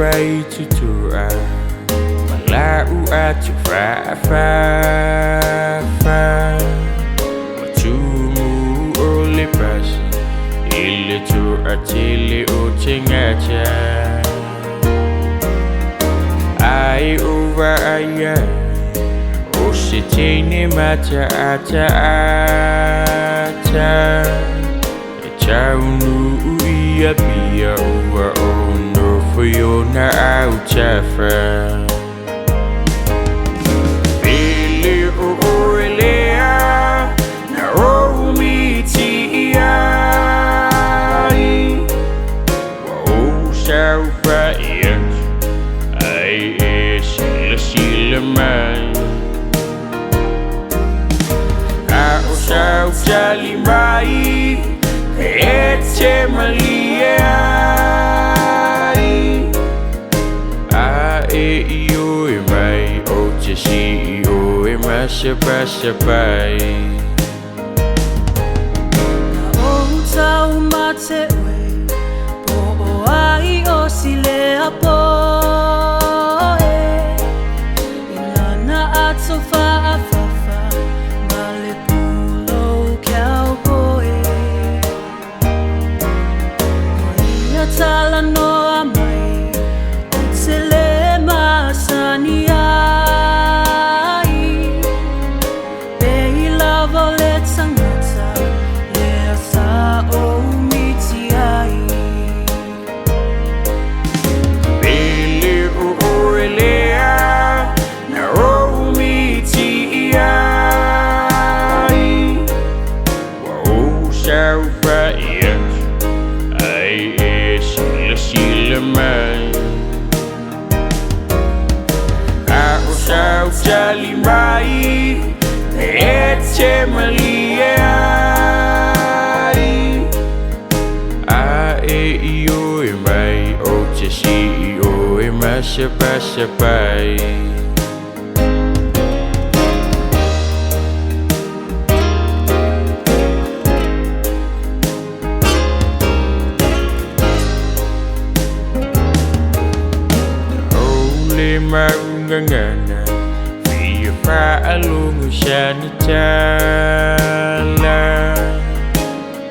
pai tutua Malau atu fa fa fa Matumu o le pasi Ile tu atele o tengata Ai ova ai O se teine mata ata ata E taunu ia pia ua ono Fiona au tafa Pele o oelea Na o miti iai Wa o saufa iat Ai e sila sila mai A o sau tali mai E te malie ai A e i o e mai O te si i o e masapasapai Na o tau mate oe Po o ai o silea poe Ilana ato faafafa Ma le pulou keau poe O ia talanoa mai O te le masani ai Pe i lava o le tagata Lea sa ou miti ai Pele o oelea Na o miti iai Wa o saufa iat Ai e sila sila mai A o sau tali mai E te malie ai A e i o e mai O te si i o e masapasapai O le maungangana Fia whaalongo sana tala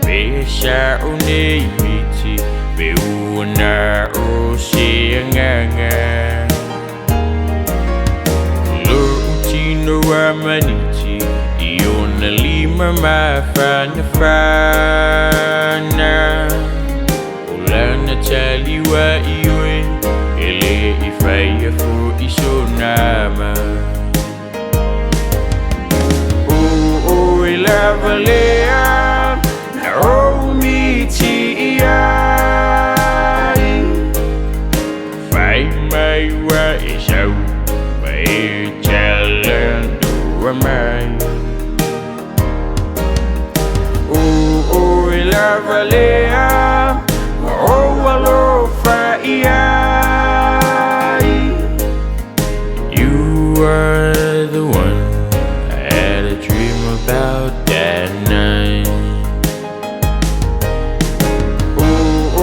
Pe sa o nei miti Pe uana o se anganga Lo tino a maniti I ona lima mawhana whana O lana taliwa i oe Ele i whaia fo i so nama O o e lava lea Na o miti iai Whai mai wa e sau Ma e talanoa mai O o e lava lea O alofa iai You are the one I had a dream about that night O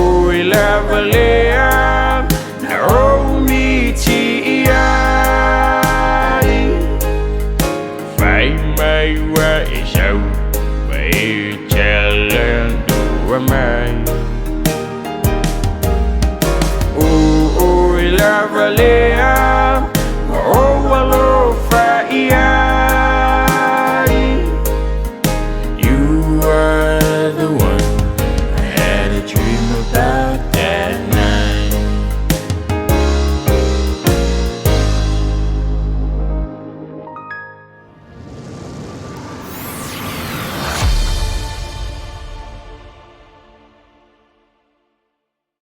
o e lava lea Na o miti iai Whai mai wa e sau Ma e talanoa mai O o e lava lea